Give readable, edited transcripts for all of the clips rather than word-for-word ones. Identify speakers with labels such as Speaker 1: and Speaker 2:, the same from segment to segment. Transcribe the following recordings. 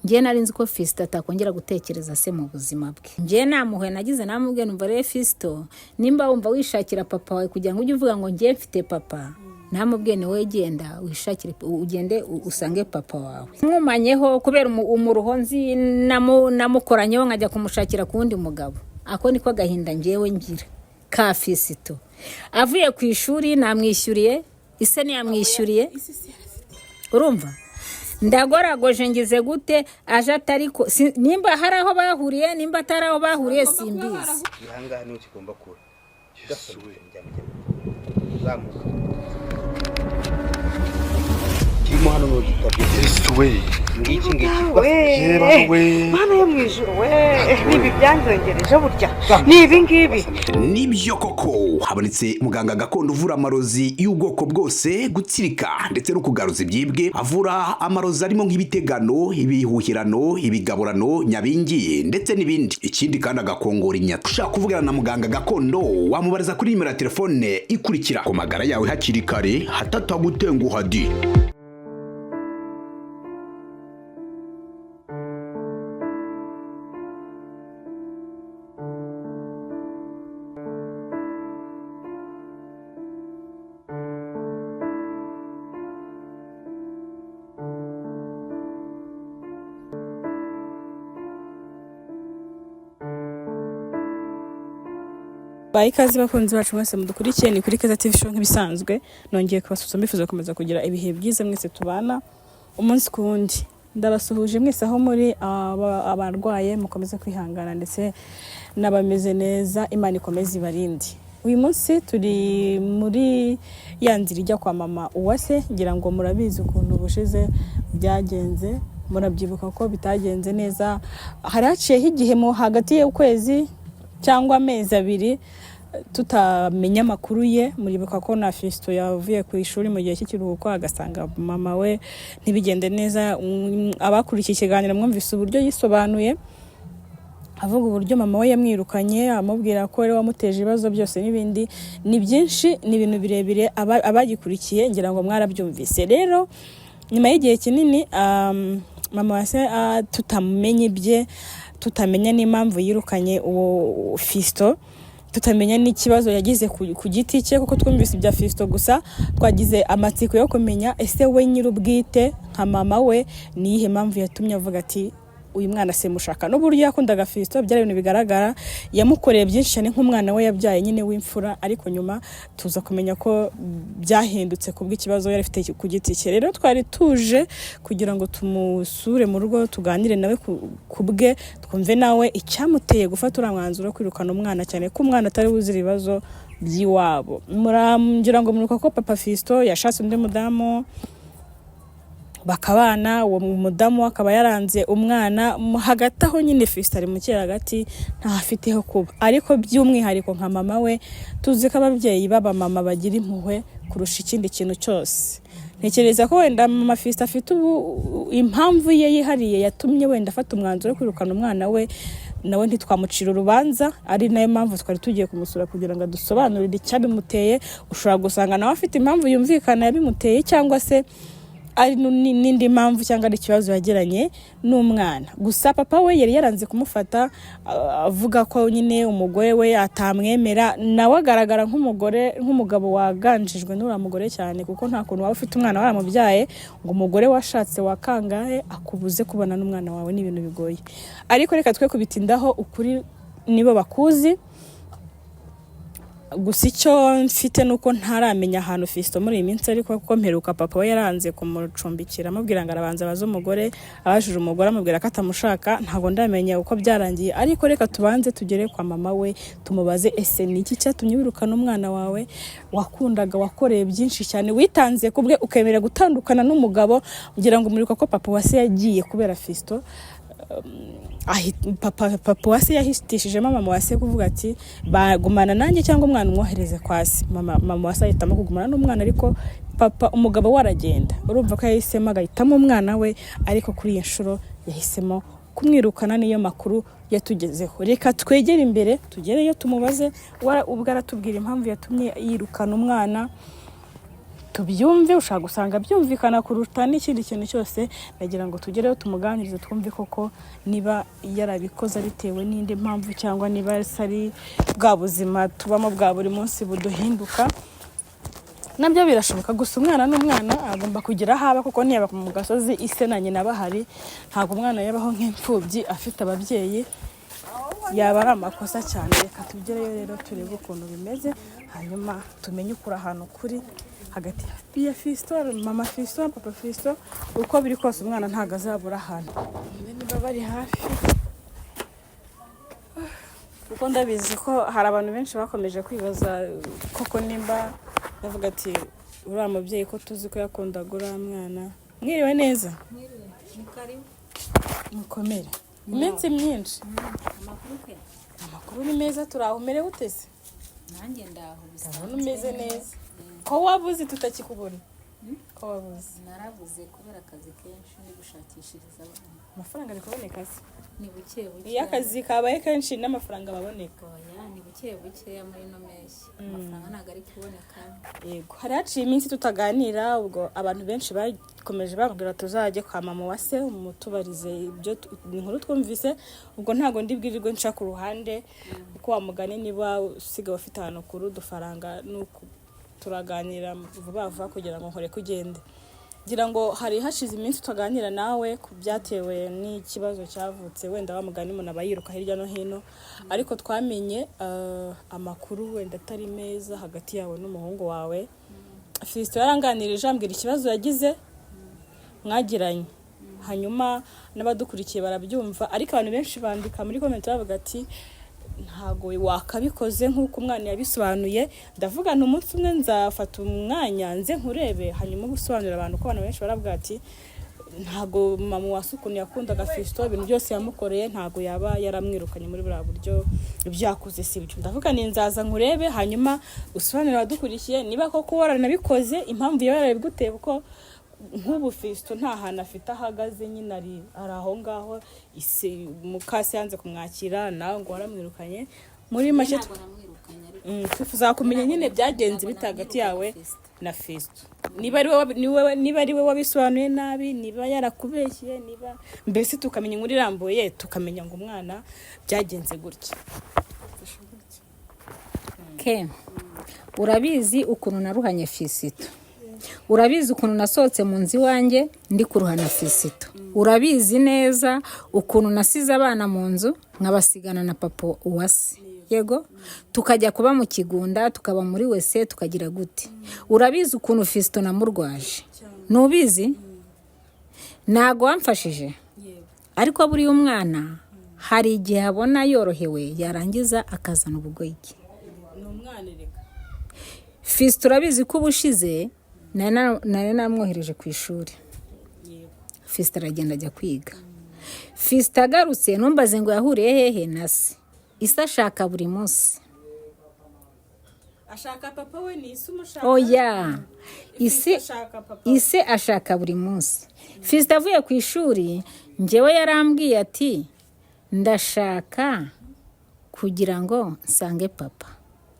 Speaker 1: Ngewe nari nzi ko Fisito atakongera gutekereza se mu buzima bwe. Ngewe namuhuye nagize namubwiye, numva rero Fisito, nimba wumva wishakira papa wawe kugira ngo ujye uvuga ngo ngewe mfite papa, namubwiye ni wowe genda wishakire, ugende usange papa wawe. Mwumanyeho kubera umuruho nzi namukoranyeho nkajya kumushakira ku wundi mugabo. Ako niko gahinda ngewe ngira ka Fisito. Avuye ku ishuri namwishyuriye, ise ntiyamwishyuriye, urumva ndagoragoje ngize gute aje atari ko nimba hari aho bahuriye, nimba atari aho bahuriye simbizi.
Speaker 2: Ahangaha niho kigomba kuba uzamuka kirimo hano n'ugitabye.
Speaker 3: Yesu we!
Speaker 2: Ngiki ngiki.
Speaker 4: We.
Speaker 3: Yeba we!
Speaker 4: Mana yo mu ijuru we, nibi byanjongereje burya ni ibi ngibi.
Speaker 5: Nibyo koko, habonetse muganga gakondo uvura amarozi y'ubwoko bwose, gutsirika ndetse no kugaruza ibyibwe. Avura amarozi arimo nk'ibitegano, ibihuhirano, ibigaburano, nyabingi ndetse n'ibindi. Ikindi kandi agakongora inyata. Ushaka kuvugana na muganga gakondo wamubariza kuri nimero ya telefone ikurikira. Ku magara yawe hakiri kare hatatagutenguha di.
Speaker 6: Bayi ikaze bakunzi bacu mwese mudukurikiye, ni kuri Keza TV Show nk'ibisanzwe. Nongeye kubasuhuza mbifuza gukomeza kugira ibihe byiza mwese tubana umunsi ku wundi. Ndabasuhuje mwese aho muri, abarwaye mukomeze kwihangana ndetse n'abameze neza Imana ikomeze ibarinde. Uyu munsi turi muri ya nzira ijya kwa mama Uwase. Ngira ngo murabizi ukuntu ubushize byagenze, murabyibuka ko bitagenze neza. Hari haciyeho igihe mu hagati y'ukwezi cyangwa amezi 2 tutamenya amakuru ye. Muribuka ko na Fisito yavuye ku ishuri mu gihe cy'ikiruhuko agasanga mama we ntibigende neza. Abakurikiye ikiganiro mwumvise uburyo yisobanuye avuga uburyo mama we yamwirukanye, amubwira ko ari we wamuteje ibibazo byose n'ibindi. Ni byinshi, ni ibintu birebire, abagikurikiye ngira ngo mwarabyumvise. Rero nyuma y'igihe kinini mama wa se tutamenye ibye, tutamenya n'impamvu yirukanye uwo Fisito, tutamenya n'ikibazo yagize ku giti cye, kuko twumvise ibya Fisito gusa, twagize amatsiko yo kumenya ese we nyir'ubwite nka mama we ni iyihe mpamvu yatumye avuga ati uyu mwana simushaka. N'uburyo yakundaga Fisito byari ibintu bigaragara, yamukoreye byinshi cyane nk'umwana we yabyaye nyine w'imfura, ariko nyuma tuza kumenya ko byahindutse kubw'ikibazo yari afite ku giti cye. Rero twari tuje kugira ngo tumusure mu rugo, tuganire nawe ku bwe, twumve nawe icyamuteye gufata uriya mwanzuro wo kwirukana umwana, cyane ko umwana atari buzira ibibazo by'iwabo. Murangira ngo muribuka ko papa Fisito yashatse undi mudamu bakabana, uwo mudamu we akaba yaranze umwana. Hagati aho nyine Fisito ari mu hagati ntahafiteho kuba, ariko by'umwihariko nka mama we, tuzi ko ababyeyi b'abamama bagira impuhwe kurusha ikindi kintu cyose. Ntekereza ko wenda mama Fisito afite ubu impamvu ye yihariye yatumye wenda afata umwanzuro wo kwirukana umwana we, nawe ntitwamucira urubanza, ari nayo mpamvu twari tugiye kumusura kugira ngo adusobanurire icyabimuteye. Ushobora gusanga nawe afite impamvu yumvikana yabimuteye, cyangwa se ari n'indi mpamvu, cyangwa ari ikibazo yagiranye n'umwana. Gusa papa we yari yaranze kumufata, avuga ko nyine umugore we atamwemera, nawe agaragara nk'umugabo waganjijwe n'uriya mugore cyane, kuko nta kuntu waba ufite umwana waramubyaye ngo umugore washatse wakangahe akubuze kubona n'umwana wawe, ni ibintu bigoye. Ariko reka twe kubitindaho, ukuri nibo bakuzi. Gusa icyo mfite ni uko ntaramenya ahantu Fisito muri iyi minsi, ariko kuko mperuka papa we yaranze kumucumbikira, amubwira ngo arabanza abaze umugore, abajije umugore amubwira ko atamushaka. Ntabwo ndamenya uko byarangiye, ariko reka tubanze tugere kwa mama we tumubaze ese ni iki cyatumye wirukana umwana wawe wakundaga, wakoreye byinshi cyane, witanze ku bwe, ukemera gutandukana n'umugabo. Ngira ngo muribuka ko papa wa se yagiye kubera Fisito. Papa wa se yahitishijemo mama wa se kuvuga ati bagumana nanjye cyangwa umwana umwohereze kwa se. Mama wa se ahitamo kugumana n'umwana, ariko papa umugabo we aragenda. Urumva ko yahisemo agahitamo umwana we, ariko kuri iyi nshuro yahisemo kumwirukana. Niyo makuru yatugezeho. Reka twegere imbere tugereyo tumubaze, ubwo aratubwira impamvu yatumye yirukana umwana. Tubyumve, ushobora gusanga byumvikana kuruta n'ikindi kintu cyose. Ndagira ngo tugereho tumuganirize, twumve koko niba yarabikoze bitewe n'indi mpamvu, cyangwa niba ari bwa buzima tubamo bwa buri munsi buduhinduka, nabyo birashoboka. Gusa umwana n'umwana agomba kugira aho aba, kuko ntiyaba mu gasozi ise na nyina bahari. Ntabwo umwana yabaho nk'imfubyi afite ababyeyi, yaba ari amakosa cyane. Reka tugereyo rero turebe ukuntu bimeze, hanyuma tumenye ukuri ahantu kuri hagati ya Fisito, mama Fisito, papa Fisito. Uko biri kose umwana ntabwo azabura ahantu. Niba bari hafi, kuko ndabizi ko hari abantu benshi bakomeje kwibaza koko nimba bavuga ati uriya mubyeyi ko tuzi ko yakundaga uriya mwana. Mwiriwe neza, mukomere, iminsi myinshi. Amakuru ni meza, turi aho. Umerewe uteze?
Speaker 1: Nanjye ndaho.
Speaker 6: Ndabona umeze neza. Ko wabuze tutakikubona, ko wabuze?
Speaker 1: Narabuze kubera akazi kenshi ndi gushakishiriza abana.
Speaker 6: Amafaranga ari kuboneka se?
Speaker 1: Ni buke buke.
Speaker 6: Iyo akazi kabaye kenshi n'amafaranga ababoneka.
Speaker 1: Oya, ni buke bukeya muri ino mpeshyi, amafaranga ntabwo ari kuboneka.
Speaker 6: Yego, hari haciye iminsi tutaganira. Ubwo abantu benshi bakomeje bambwira tuzajye kwa mama wa se mutubarize ibyo inkuru twumvise. Ubwo ntabwo ndi bwirirwe nca ku ruhande, kuko wa mugani niba usigaye ufite ahantu kuri udufaranga nuko turaganira vuba vuba kugira ngo nkore kugende. Ngira ngo hari hashize iminsi tutaganira nawe ku byatewe n'ikibazo cyavutse. Wenda wa mugani umuntu aba yiruka hirya no hino, ariko twamenye amakuru wenda atari meza hagati yawe n'umuhungu wawe Fisito. Yaranganirije ambwira ikibazo yagize mwagiranye, hanyuma n'abadukurikiye barabyumva. Ariko abantu benshi bandika muri comment bavuga ati ntago wakabikoze nk'uko umwana yabisobanuye. Ndavuga nti umunsi umwe nzafata umwanya nze nkurebe, hanyuma gusobanurira abantu, ko abantu benshi baravuga ati ntago mama wase ukuntu yakundaga Fisito, ibintu byose yamukoreye, ntago yaba yaramwirukanye muri buriya buryo, ibyo yakoze si byo. Ndavuga ni nzaza nkurebe, hanyuma usobanurire abadukurikiye niba koko waranabikoze, impamvu yaba yarabiguteye, kuko nk'ubu Fisito nta hantu afite ahagaze nyine, ari aho ngaho ise mukase yanze kumwakira, nawe ngo waramwirukanye. Muri make
Speaker 1: Ntabwo namwirukanye, ariko
Speaker 6: twifuza kumenya nyine byagenze bite hagati yawe na Fisito, niba ari wowe niba ari we wabisobanuye nabi, niba yarakubeshye, niba mbese tukamenya inkuru irambuye, tukamenya ngo umwana byagenze gutya.
Speaker 1: Ke urabizi ukuntu naruhanye Fisito, urabizi ukuntu nasohotse mu nzu iwanjye ndi kuruhana Fisito, urabizi neza ukuntu nasize abana mu nzu nkabasigana na papa Uwase, yego, tukajya kuba mu kigunda, tukaba muri wese, tukagira gute. Urabizi ukuntu Fisito namurwaje, ntubizi? Ntago wamfashije. Ariko buriya umwana hari igihe abona yorohewe, yarangiza akazana ubugoyi.
Speaker 6: Ni umwana erega.
Speaker 1: Fisito urabizi ko ubushize nari namwohereje ku ishuri. Fisito aragenda ajya kwiga. Fisito agarutse, ntumbaze ngo yahuriye hehe na se. Ise ashaka buri munsi.
Speaker 6: Ashaka papa we, ni ise umushaka?
Speaker 1: Oya, ise
Speaker 6: Ashaka papa we.
Speaker 1: Ise ashaka buri munsi. Fisito avuye ku ishuri, njyewe yarambwiye ati ndashaka kugira ngo nsange papa.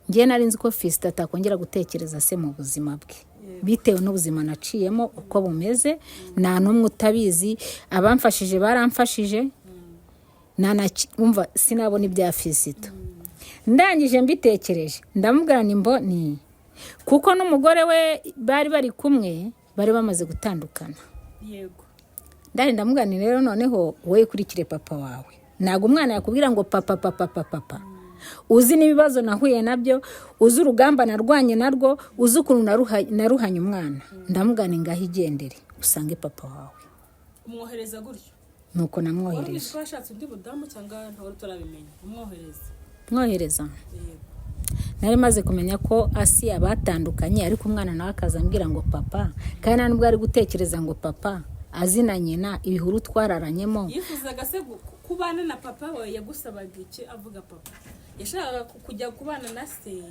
Speaker 1: Njyewe nari nzi ko Fisito atakongera gutekereza se mu buzima bwe, bitewe n'ubuzima naciyemo uko bumeze. Nta n'umwe utabizi, abamfashije baramfashije. Umva, sinabona ibya Fisito. Ndangije mbitekereje, ndamubwira ni mboni, kuko n'umugore we bari bari kumwe bari bamaze gutandukana. Ndari ndamubwira nti rero noneho wowe ukurikire papa wawe. Ntabwo umwana yakubwira ngo papa, papa, papa, papa, uzi n'ibibazo nahuye nabyo, uzi urugamba narwanye narwo, uzi ukuntu naruhanye umwana. Ndamubwira nti ngaho igendere usange papa wawe.
Speaker 6: Umwohereza gutyo?
Speaker 1: Nuko
Speaker 6: Wari
Speaker 1: namwohereje.
Speaker 6: ubizi ko yashatse undi mudamu cyangwa ntabwo turabimenya umwohereza?
Speaker 1: Mwohereza, nari maze kumenya ko Asiya batandukanye, ariko umwana nawe akaza ambwira ngo papa, kandi nta nubwo ari gutekereza ngo papa azi na nyina, ibihuru twararanyemo.
Speaker 6: Yifuzaga se kubana na papa we? Yagusabaga iki avuga papa? Yashakaga kujya kubana na se?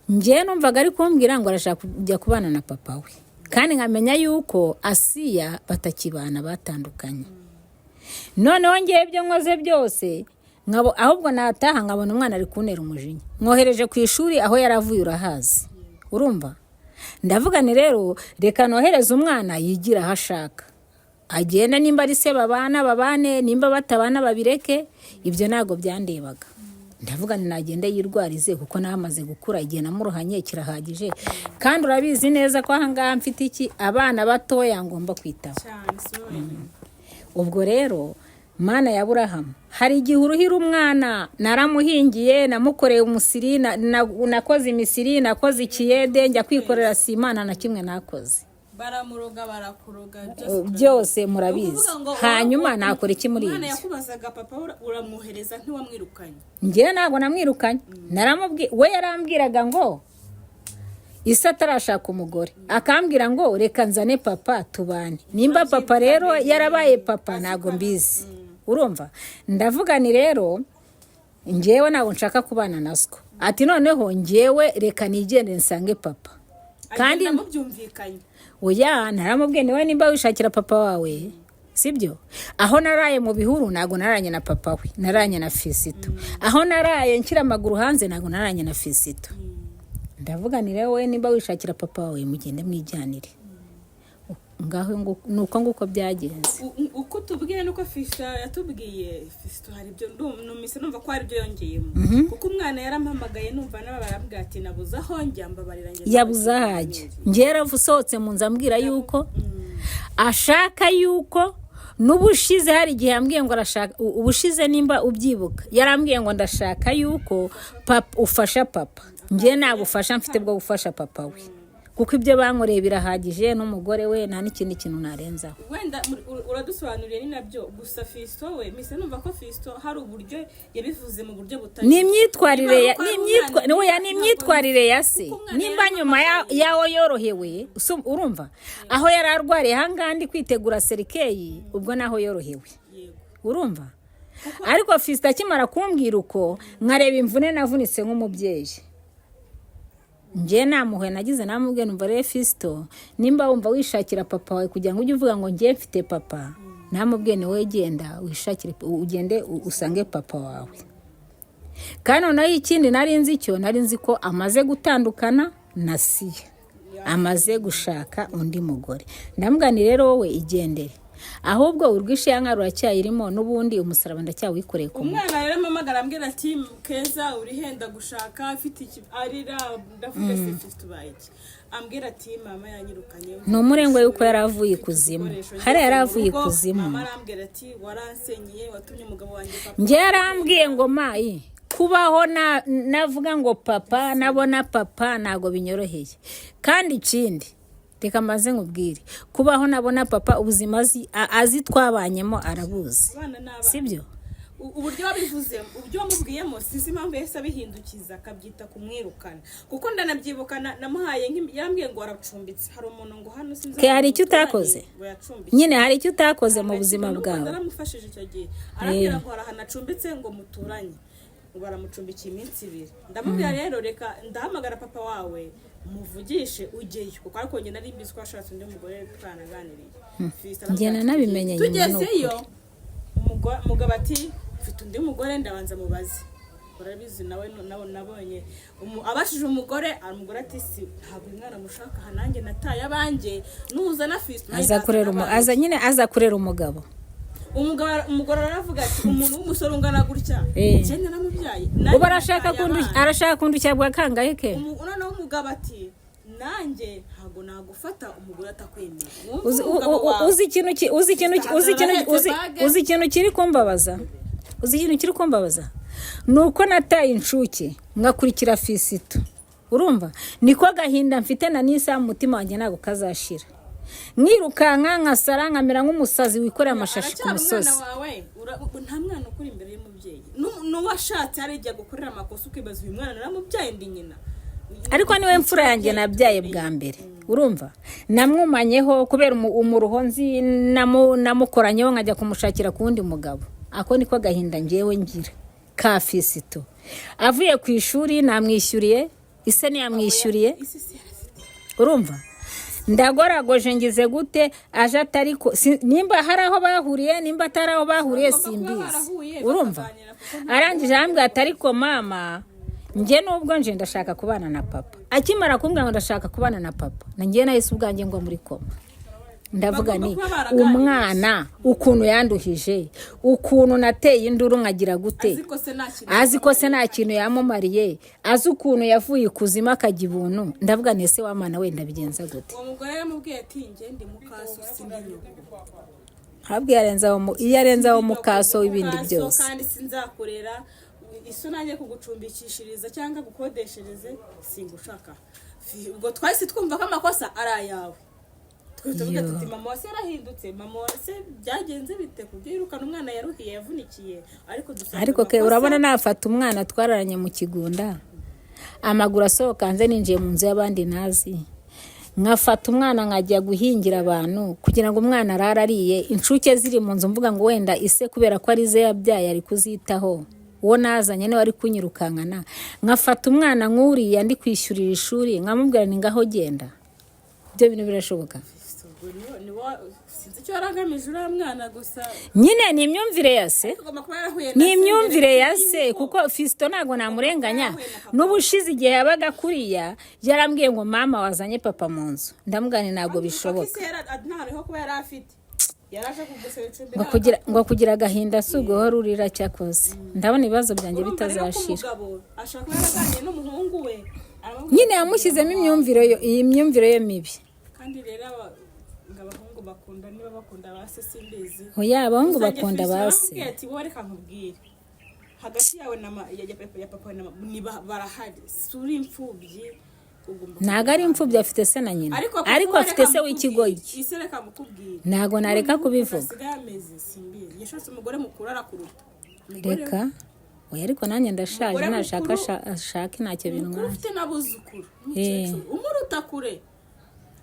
Speaker 1: Njyewe numvaga ari kumbwira ngo arashaka kujya kubana na papa we, kandi nkamenya yuko Asiya batakibana, batandukanye. Noneho ngewe ibyo nkoze byose ahubwo nataha nkabona umwana ari kuntera umujinya. Mwohereje ku ishuri, aho yari avuye urahazi, urumva. Ndavuga ni rero reka nohereze umwana yigira aho ashaka, agenda, nimba ari se babana babane, nimba batabana babireke, ibyo ntabwo byandebaga. Ndavuga ni nagende yirwarize, kuko nawe amaze gukura, igihe namuruhanye kirahagije. Kandi urabizi neza ko ahangaha mfite iki, abana batoya ngomba kwitaho.
Speaker 6: Cyane, si wowe wenyine.
Speaker 1: Ubwo rero, Mana ya Burahamu, hari igihe uruhira umwana. Naramuhingiye, namukoreye umusiri, nakoze imisiri, nakoze ikiyede, njya kwikorera simana na kimwe nakoze.
Speaker 6: Baramuroga, barakuroga, byose.
Speaker 1: Byose murabizi.
Speaker 6: Ni ukuvuga ngo
Speaker 1: Hanyuma nakora iki muri
Speaker 6: umwana
Speaker 1: ibyo?
Speaker 6: Yakubazaga papa, uramwohereza, ntiwamwirukanye?
Speaker 1: Njyewe ntabwo namwirukanye. Naramubwiye, we yarambwiraga ngo isi atarashaka umugore, akambwira ngo reka nzane papa tubane. Nimba papa rero yarabaye papa, ntabwo mbizi. Urumva, ndavuga ni rero njyewe ntabwo nshaka kubana na siko. Ati noneho njyewe reka nigendere nsange papa kandi.
Speaker 6: Agenda mubyumvikanye?
Speaker 1: Oya, naramubwiye niwe nimba wishakira papa wawe, sibyo? Aho naraye mu bihuru ntabwo naranye na papa we, naranye na Fisito. Aho naraye nshyira amaguru hanze ntabwo naranye na Fisito. Ndavuga ni rero wowe nimba wishakira papa wawe, mugende mwijyanire ngaho. Ni uko nguko byagenze.
Speaker 6: Uko tubwiye nuko Fisito yatubwiye. Fisito hari ibyo numvise, numva ko hari ibyo yongeyemo, kuko umwana yarampamagaye, numva nabo barambwira ati nabuze aho njya, mbabarira njye.
Speaker 1: Yabuze aho ajya. Njye yarasohotse mu nzu ambwira yuko ashaka yuko n'ubushize hari igihe yambwiye ngo arashaka ubushize, nimba ubyibuka, yarambwiye ngo ndashaka yuko papa ufasha papa. Njye nta bufasha mfite bwo gufasha papa we, kuko ibyo bankoreye birahagije n'umugore we, nta n'ikindi kintu narenzaho.
Speaker 6: Wenda uradusobanuriye, ni nabyo gusa. Fisito we mise numva ko Fisito hari uburyo yabivuze mu buryo butari
Speaker 1: Ni imyitwarire ya
Speaker 6: Niba ari
Speaker 1: ni
Speaker 6: uko ari
Speaker 1: imyitwa-
Speaker 6: umwana,
Speaker 1: oya, ni imyitwarire ya se.
Speaker 6: Kuko umwana
Speaker 1: Nimba nyuma y'aho yorohewe, urumva aho yari arwariye ahangaha ndi kwitegura cercueil, ubwo naho yorohewe. Urumva, ariko Fisito akimara kumbwira uko, nkareba imvune navunitse nk'umubyeyi, njye namuhuye nagize namubwiye, numva rero Fisito, nimba wumva wishakira papa wawe kugira ngo ujye uvuga ngo njye mfite papa, namubwiye ni wowe genda wishakire, ugende usange papa wawe. Kandi noneho ikindi nari nzi cyo, nari nzi ko amaze gutandukana na Siya, amaze gushaka undi mugore. Ndamubwira nti rero wowe igendere, ahubwo urwishe ya nka ruracyayirimo, n'ubundi umusaraba ndacyawikoreye ku mutwe.
Speaker 6: Umwana rero ampamagara ambwira ati Keza urihenda gushaka, afite iki, arira. Ndavuga se Fisito ubaye iki? Ambwira ati mama yanyirukanye.
Speaker 1: Ni umurengwe yuko yari avuye ikuzimu.
Speaker 6: Ibikoresho
Speaker 1: Hariya yari
Speaker 6: ngeze mu
Speaker 1: avuye
Speaker 6: rugo,
Speaker 1: ikuzimu.
Speaker 6: Mama arambwira ati waransenyeye, watumye umugabo wanjye papa.
Speaker 1: Njye yarambwiye ngo mayi kubaho navuga ngo papa, nabona papa ntabwo binyoroheye. Kandi ikindi, reka maze nkubwire, kubaho nabona papa, ubuzima azi twabanyemo arabuzi.
Speaker 6: Abana ni abana.
Speaker 1: Sibyo?
Speaker 6: Uburyo wabivuze, uburyo wamubwiyemo, sinzi impamvu yahise abihindukiza akabyita kumwirukana, kuko ndanabyibuka namuhaye yarambwiye ngo waracumbitse, hari umuntu ngo hano sinzi
Speaker 1: Ke, hari icyo
Speaker 6: umuturanyi
Speaker 1: utakoze?
Speaker 6: ngo yacumbitse.
Speaker 1: Nyine hari icyo utakoze mu buzima bwawe.
Speaker 6: Naramufashije icyo gihe. Arambwira ngo hari ahantu acumbitse ngo muturanye, ngo baramucumbikiye iminsi 2. Ndamubwira rero reka ndahamagara papa wawe muvugishe ujyeyo, kuko ariko njye nari mbizi ko washatse undi mugore, twanaganiriye. Fiston
Speaker 1: Njye
Speaker 6: aramubwira ati,
Speaker 1: nanabimenye nyuma, ni
Speaker 6: tugezeyo
Speaker 1: ukuri.
Speaker 6: Umugabo ati mfite undi mugore, ndabanza mubaze. Urabizi nawe nawe nabonye abashije umugore, umugore ati si ntabwo uyu mwana mushaka aha, nanjye nataye abanjye, nuzana Fiston nanjye
Speaker 1: Aza kurera
Speaker 6: ndazana
Speaker 1: aza
Speaker 6: abanjye.
Speaker 1: nyine aza kurera umugabo.
Speaker 6: Umugabo, umugore aravuga ati umuntu w'umusore ungana gutya, njye naramubyaye, nanjye
Speaker 1: Ubu arashaka
Speaker 6: nataye abana.
Speaker 1: Arashaka kundushya bwa kangahe ke?
Speaker 6: Noneho umugabo ati nanjye ntabwo nagufata umugore atakwemera. Wumva umugabo wawe.
Speaker 1: Uzi ikintu uzi ikintu uzi ikintu uzi
Speaker 6: Ahetse
Speaker 1: uzi ikintu kiri kumbabaza, uzi ikintu kiri kumbabaza ni uko nataye inshuke ngakurikira Fisito. Urumva niko gahinda mfite na n'isaha mu mutima wanjye ntabwo kazashira, nkirukanka nkasara nkamera nk'umusazi wikoreye amashashi ku
Speaker 6: Aracyari
Speaker 1: musozi.
Speaker 6: Umwana wawe, nta mwana ukuri imbere y'umubyeyi. N'uwashatse hari igihe agukorera amakosa ukibaza uyu mwana naramubyaye, ndi nyina.
Speaker 1: Ariko niwe mfura yanjye nabyaye bwa mbere. Urumva namwumanyeho kubera umuruho nzi namukoranyeho nkajya kumushakira ku wundi mugabo. Ako niko gahinda ngewe ngira ka Fisito. Avuye ku ishuri namwishyuriye, ise ntiyamwishyuriye.
Speaker 6: Isi si yarafite.
Speaker 1: Urumva ndagoragoje ngize gute, aje atari ko nimba hari aho bahuriye, nimba atari aho bahuriye
Speaker 6: Bagomba kuba
Speaker 1: simbizi.
Speaker 6: barahuye,
Speaker 1: Urumva
Speaker 6: bakaganira, kuko
Speaker 1: arangije arambwira ati ariko mama Njye nubwo nje ndashaka kubana na papa, akimara kumbwira ngo ndashaka kubana na papa, na njye nahise ubwanjye ngwa muri koma. Ndavuga
Speaker 6: Bagomba
Speaker 1: ni
Speaker 6: kuba baraganiriye.
Speaker 1: Umwana ukuntu yanduhije, ukuntu nateye induru nkagira gute,
Speaker 6: Azi ko se nta kintu
Speaker 1: azi ko se nta kintu yamumariye, azi ukuntu yavuye ikuzimu akajya ibuntu. Ndavuga ni ese wa mwana wenda bigenza gute?
Speaker 6: Uwo mugore yaramubwiye ati: "Njye ndi mukaso, sindi nyoko."
Speaker 1: Ntabwo iyo arenze aho mukaso w'ibindi
Speaker 6: Mukaso,
Speaker 1: byose.
Speaker 6: Kandi sinzakurera iso nanjye kugucumbikishiriza cyangwa gukodeshereze, singushaka. Ubwo twahise twumva ko amakosa ari ayawe. Twe tuvuga
Speaker 1: Yo.
Speaker 6: tuti: "Mama wase yarahindutse, mama wase byagenze bite ku byo yirukana umwana yaruhiye, yavunikiye?" Ariko dusanga
Speaker 1: Ariko ke
Speaker 6: amakosa-
Speaker 1: urabona nafata umwana twararanye mu kigunda, amaguru asohoka hanze, ninjiye mu nzu y'abandi ntazi, nkafata umwana nkajya guhingira abantu kugira ngo umwana arare ariye, inshuke ziri mu nzu, mvuga ngo wenda ise kubera ko ari ze yabyaye ari kuzitaho, uwo nazanye niwe ari kunyirukankana, nkafata umwana nk'uriya ndi kwishyurira ishuri, nkamubwira ni ngaho genda, ibyo bintu birashoboka?
Speaker 6: Ubwo sinzi icyo yari uriya mwana gusa.
Speaker 1: Nyine ni imyumvire ya se.
Speaker 6: Agomba kuba yarahuye na
Speaker 1: Ni
Speaker 6: se
Speaker 1: imyumvire
Speaker 6: mbere
Speaker 1: ya se,
Speaker 6: y'uko-
Speaker 1: kuko Fisito ntabwo namurenganya. N'ubushize igihe yabaga kuriya yarambwiye ngo: "Mama, wazanye papa mu nzu." Ndamubwira nti ntabwo bishoboka.
Speaker 6: Kuko ise nta hantu ho kuba yari afite, yaraje kugusaba icumbi.
Speaker 1: Ngo kugira agahinda si uguhora urira. Cyakoze ndabona ibibazo byanjye
Speaker 6: Urumva rero ko
Speaker 1: bitazashira.
Speaker 6: umugabo ashobora kuba yaraganiriye n'umuhungu we, aramubwira
Speaker 1: Nyine yamushyizemo imyumvire iyi myumvire ye mibi.
Speaker 6: Kandi rero ngo abahungu bakunda, niba bakunda ba se simbizi.
Speaker 1: Oya, abahungu
Speaker 6: Gusa njye
Speaker 1: bakunda
Speaker 6: Fiston
Speaker 1: ba se.
Speaker 6: aramubwiye ati: "Wowe reka nkubwire, hagati yawe na ya papa na mama ni barahari, si uri imfubyi, ugomba
Speaker 1: Ntabwo ari imfubyi, afite se na nyina.
Speaker 6: Ariko
Speaker 1: Ariko
Speaker 6: kuba
Speaker 1: afite
Speaker 6: reka
Speaker 1: se w'ikigoyi.
Speaker 6: mukubwire, ise reka mukubwire.
Speaker 1: Ntabwo nareka
Speaker 6: Noneho
Speaker 1: kubivuga.
Speaker 6: asigaye ameze simbizi, yashatse umugore mukuru arakuruta. Umugore
Speaker 1: Reka, oya, ariko nanjye ndashaje.
Speaker 6: Umugore
Speaker 1: Nashaka ashake, ntacyo
Speaker 6: mukuru
Speaker 1: bintwaye.
Speaker 6: ufite n'abuzukuru, umukecuru umuruta kure.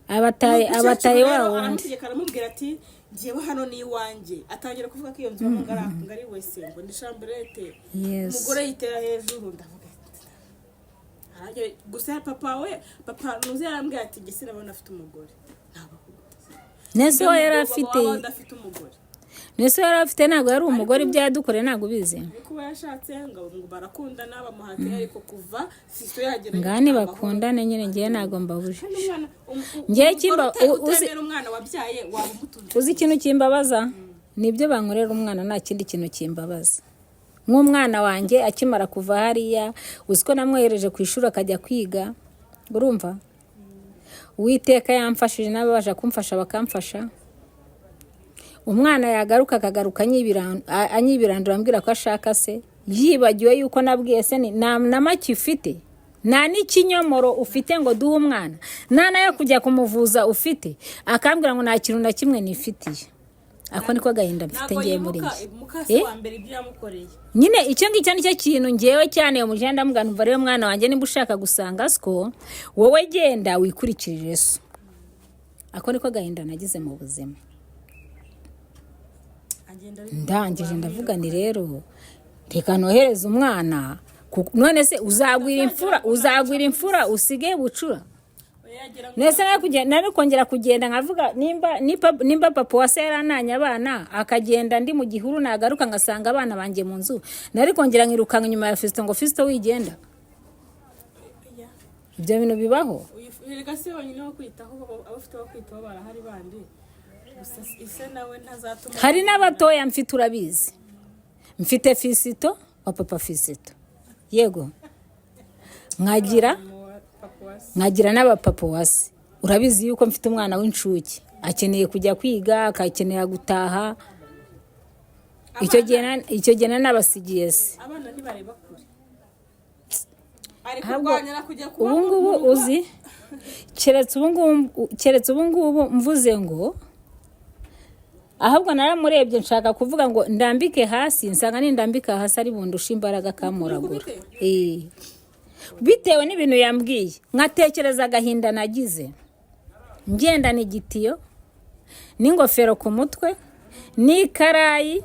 Speaker 1: Abataye
Speaker 6: Umukecuru
Speaker 1: abataye
Speaker 6: rero
Speaker 1: wa wundi.
Speaker 6: Aramutegeka, aramubwira ati: "Njyewe hano ni iwanjye." Atangira kuvuga ko iyo nzu ngo ari wese, ngo ni chambrette.
Speaker 1: Yes.
Speaker 6: Umugore yitera hejuru. Ndavuga ati, gusa papa we, papa nuzi yarambwiye ati: "Njye sinabona afite umugore." Ntabwo
Speaker 1: Nese we yari afite
Speaker 6: waba udafite umugore.
Speaker 1: Nese yari afite, ntabwo yari umugore. Ibyo yadukoreye ntabwo ubizi.
Speaker 6: Ariko uba yashatse ngo barakundana, bamuhate, ariko kuva Fiston yagera
Speaker 1: Ngani bakundane nyine, ngewe ntabwo mbabujije.
Speaker 6: Kandi umwana
Speaker 1: Njyewe
Speaker 6: umugore utemera umwana wabyaye waba umutunze.
Speaker 1: Uzi ikintu kimbabaza? Ni ibyo bankorera umwana, nta kindi kintu kimbabaza. Nk'umwana wanjye akimara kuva hariya, uzi ko namwohereje ku ishuri akajya kwiga, urumva? Uwiteka yamfashije n'ababasha kumfasha bakamfasha. Umwana yagaruka, akagaruka anyibirandura, ambwira ko ashaka se, yibagiwe yuko nabwiye se ni nta na make ufite, nta n'ikinyomoro ufite ngo duhe umwana, nta nayo kujya kumuvuza ufite, akambwira ngo nta kintu na kimwe nifitiye. Ako niko gahinda mfite.
Speaker 6: Ntabwo
Speaker 1: Ngiye muri
Speaker 6: yibuka
Speaker 1: njye.
Speaker 6: mukase
Speaker 1: Eh?
Speaker 6: wa mbere ibyo yamukoreye.
Speaker 1: Nyine icyo ngicyo nicyo kintu ngewe cyane umujenda. Ndamubwira, numva rero mwana wanjye, nimba ushaka gusanga siko, wowe genda wikurikirire so. Ako niko gahinda nagize mu buzima.
Speaker 6: Agenda ari
Speaker 1: Ndangije ndavuga ni rero reka nohereze umwana, none se uzagwira imfura usige bucura?
Speaker 6: Yagira ngo
Speaker 1: Nese nari kongera kugenda nkavuga nimba papa wa se yarananye abana akagenda, ndi mu gihuru, nagaruka ngasanga abana banjye mu nzu, nari kongera nkirukanka inyuma ya Fiston ngo: "Fiston, wigenda"? Ibyo bintu bibaho?
Speaker 6: Erega si wenyine wo kwitaho, abo ufite bo kwitaho barahari bandi. Gusa ise nawe ntazatuma
Speaker 1: Hari n'abatoya mfite, urabizi, mfite Fisito wa papa Fisito, yego, nkagira
Speaker 6: Papa wa se.
Speaker 1: Nkagira n'abapapa wa se. Urabizi yuko mfite umwana w'incuke, akeneye kujya kwiga, akakenera gutaha. Icyo gihe nabasigiye se.
Speaker 6: Abana ntibareba kure, ari
Speaker 1: Ahubwo
Speaker 6: kurwanyira kujya kuba
Speaker 1: ubu ngubu
Speaker 6: mu rugo.
Speaker 1: Uzi keretse ubu ngubu mvuze ngo ahubwo naramurebye, nshaka kuvuga ngo ndambike hasi, nsanga nindambika hasi ari bundushe imbaraga akamuragura. Eh. Bitewe n'ibintu yambwiye, nkatekereza agahinda nagize ngendana igitiyo n'ingofero ku mutwe n'ikarayi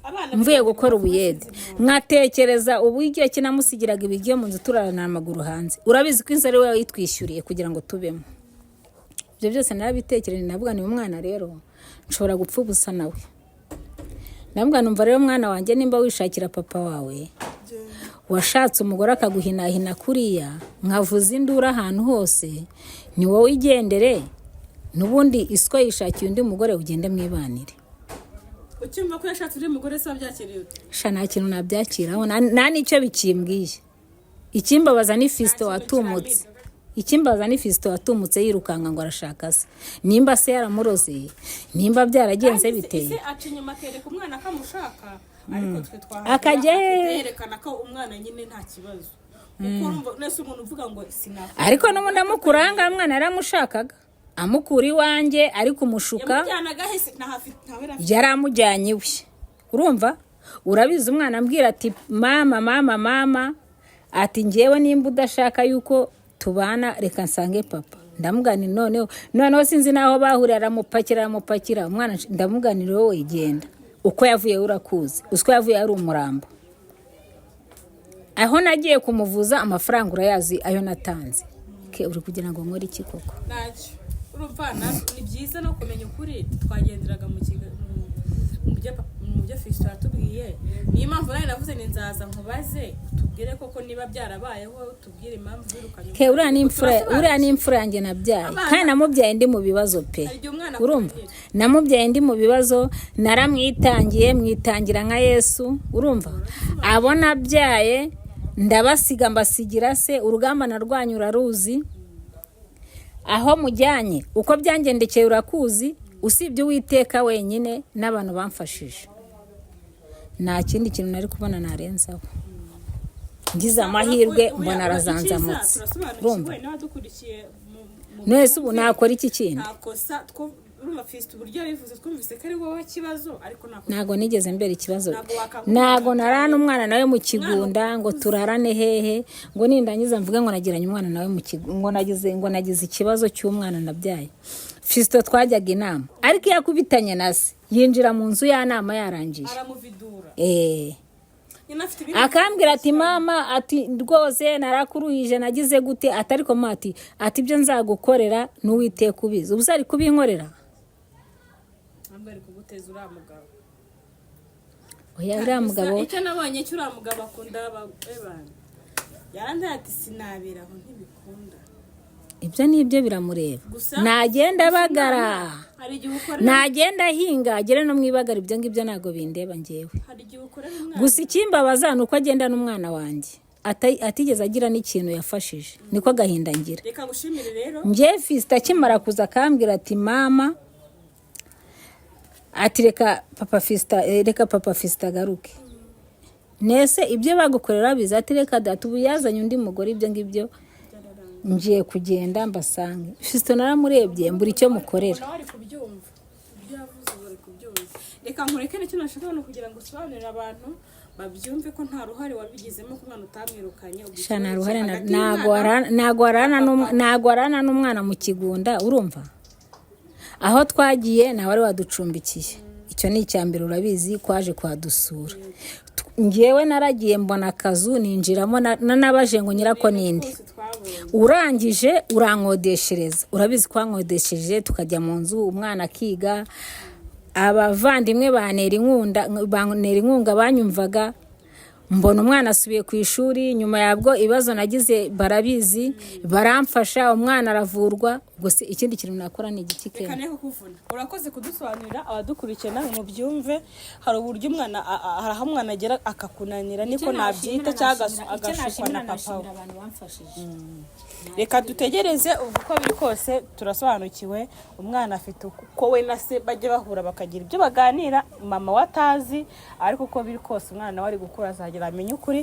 Speaker 6: Abana
Speaker 1: mvuye gukora ubuyede, nkatekereza uburyo kinamusigiraga ibiryo mu nzu, turarana amaguru hanze. Urabizi ko inzu ari we wayitwishyuriye kugira ngo tubemo. Ibyo byose narabitekereje, ndavuga ni umwana rero nshobora gupfa ubusa nawe. Ndavuga numva rero mwana wanjye, nimba wishakira papa wawe. Washatse umugore akaguhinahina kuriya, nkavuza induru ahantu hose, ni wowe igendere. N'ubundi isiko yishakiye undi mugore, ugende mwibanire.
Speaker 6: Ucyumva ko yashatse undi mugore se wabyakiriye ute?
Speaker 1: Sha, nta kintu nabyakiraho, nta n'icyo bikimbwiye. Ikimbabaza ni Fisito watumutse, ikimbabaza ni Fisito watumutse yirukanka ngo arashaka se. Nimba se yaramuroze, nimba byaragenze
Speaker 6: Kandi
Speaker 1: biteye.
Speaker 6: Ise aca inyuma akereka umwana ko amushaka, ariko twe twahagera
Speaker 1: Akajya
Speaker 6: akahita yerekana ko umwana nyine nta kibazo, kuko urumva nese umuntu uvuga ngo sinakora.
Speaker 1: Ariko n'ubundi amukuranga mwana yaramushakaga, amukura iwanjye ari kumushuka.
Speaker 6: Yamujyanaga he se? Ntahafite, ntawe yari afite.
Speaker 1: Yari amujyanye iwe, urumva, urabizi. Umwana ambwira ati: "Mama, mama, mama," ati: "Ngewe nimba udashaka yuko tubana, reka nsange papa." Ndamuganira, noneho sinzi n'aho bahuriye, aramupakira, aramupakira umwana. Ndamuganira: "Wowe genda, uko yavuye urakuzi, uzi ko yavuye ari umurambo. Aho nagiye kumuvuza amafaranga urayazi ayo natanze." Ke uri kugira ngo nkore iki koko?
Speaker 6: Ntacyo, urumva ni byiza no kumenya ukuri. Twagenderaga mu byo Fisito yatubwiye. Niyo mpamvu nawe navuze ni nzaza nkubaze, tubwire koko niba byarabayeho, tubwire impamvu wirukanye.
Speaker 1: Ke uriya ni imfura, uriya ni imfura yanjye nabyaye, kandi namubyaye ndi mu bibazo pe.
Speaker 6: Hari igihe umwana
Speaker 1: Urumva,
Speaker 6: akunanira.
Speaker 1: namubyaye ndi mu bibazo, naramwitangiye, mwitangira nka Yesu. Urumva, abo nabyaye ndabasiga, mbasigira se. Urugamba narwanye uraruzi, aho mujyanye uko byangendekeye urakuzi. Usibye Uwiteka wenyine n'abantu bamfashije, nta kindi kintu nari kubona narenzaho. Ngize amahirwe mbona arazanzamutse. Urumva,
Speaker 6: turasobanukiwe n'abadukurikiye
Speaker 1: none ubu nakora iki kindi?
Speaker 6: Nta kosa urumva Fisito uburyo yabivuze, twumvise ko ari wowe kibazo, ariko nta kosa.
Speaker 1: Ntabwo nigeze mbera ikibazo.
Speaker 6: Ntabwo wakangurira.
Speaker 1: Ntabwo narana umwana nawe mu kigunda ngo turarane hehe, ngo nindangiza mvuge ngo nagiranye umwana nawe mu kigunda, ngo nagize ikibazo cy'umwana nabyaye. Fisito twajyaga inama, ariko iyo akubitanye na se yinjira mu nzu y'anama yarangiye.
Speaker 6: Aramuvidura. Nyine afite ibindi.
Speaker 1: Akambwira ati: "Mama," ati, "rwose narakuruhije, nagize gute," ati, "ariko ma," ati, "ibyo nzagukorera n'Uwiteka ubizi." Ubu se ari kubinkorera?
Speaker 6: Ntabwo ari kuguteza uriya mugabo.
Speaker 1: Oya, uriya mugabo.
Speaker 6: Gusa icyo nabonye cyo, uriya mugabo akunda abana. Yarandaye ati: "Sinabera aho, ntibikunda."
Speaker 1: Ibyo ni ibyo biramureba.
Speaker 6: Gusa
Speaker 1: Nagenda abagara,
Speaker 6: hari igihe ukorera
Speaker 1: nagenda ahinga, agere no mu ibagara, ibyo ngibyo ntabwo bindeba ngewe.
Speaker 6: Hari igihe ukorera umwana.
Speaker 1: Gusa ikimbabaza ni uko agenda n'umwana wanjye atigeze agira n'ikintu yafashije, niko agahinda ngira.
Speaker 6: Reka ngushimire rero.
Speaker 1: Njye Fisita akimara kuza akambwira ati: "Mama," ati, "reka papa Fisita, reka papa Fisita agaruke." Nese ibyo bagukorera biza? Ati: "Reka data, ubu yazanye undi mugore, ibyo ngibyo ngiye kugenda mbasange." Fisito naramurebye mbura icyo mukorera.
Speaker 6: Nawe ari kubyumva ibyo yavuze, bari kubyumva. Reka nkureke, nicyo nashaka ni ukugira ngo usobanurire abantu babyumve ko nta ruhare wabigizemo, ko umwana utamwirukanye. Ubwo
Speaker 1: Sha, nta
Speaker 6: ikibazo
Speaker 1: ruhare
Speaker 6: kiri hagati y'umwana
Speaker 1: ntago warana n'umwana mu kigunda. Urumva, aho twagiye ntawe wari waducumbikiye, icyo ni icya mbere. Urabizi kwaje kuhadusura. Njyewe naragiye mbona akazu ninjiramo, nanabaje ngo nyirako ninde.
Speaker 6: Twose twabonye.
Speaker 1: Urangije urankodeshereza, urabizi ko wankodesheje, tukajya mu nzu, umwana akiga, abavandimwe bantera inkunga, banyumvaga. Mbona umwana asubiye ku ishuri. Nyuma yabwo ibibazo nagize barabizi, baramfasha, umwana aravurwa. Ubwo se ikindi kintu nakora ni igiki?
Speaker 6: Reka
Speaker 1: Kera
Speaker 6: ne kukuvuna, urakoze kudusobanurira. Abadukurikiye namwe mubyumve, hari uburyo umwana hari aho umwana agera akakunanira, niko nabyita, cyangwa agashukwa na papa we.
Speaker 1: Abantu bamfashije.
Speaker 6: Reka dutegereze. Ubwo uko biri kose turasobanukiwe, umwana afite uko we na se bajya bahura bakagira ibyo baganira mama we atazi, ariko uko biri kose umwana nawe ari gukura, azagera amenye ukuri.